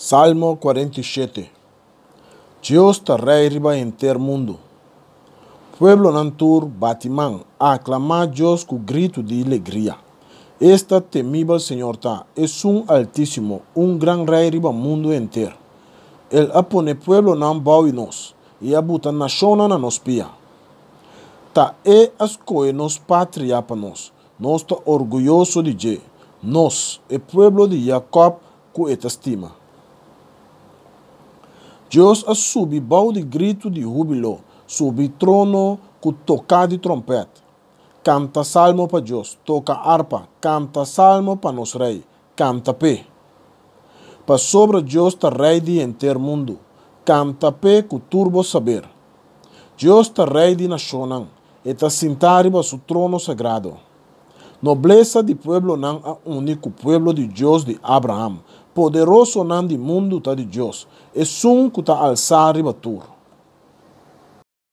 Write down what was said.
Salmo 47. Dios ta rei riba henter mundu. Pueblonan tur, bati man, aklamá Dios ku gritu di legria. Esta temibel Señor ta, Esun Altísimo, un gran Rei riba mundu henter. El a pone pueblonan bou di nos, i a buta nashonnan na nos pia. Ta E a skohe nos patria pa nos, nos ta orguyoso di dje, nos, e pueblo di Jakòb ku e ta stima. Dios a subi bou di gritu di húbilo, subi trono ku toká di tròmpèt. Kanta salmo pa Dios, toka arpa, kanta salmo pa nos Rei, kanta p'e. Pasobra Dios ta Rei di henter mundu, kanta p'e ku tur bo saber. Dios ta Rei di nashonnan, e ta sintá riba su trono sagrado. Noblesa di pueblonan a uni ku pueblo di Dios di Abraham, poderosonan di mundu ta di Dios, esun ku ta alsá riba tur.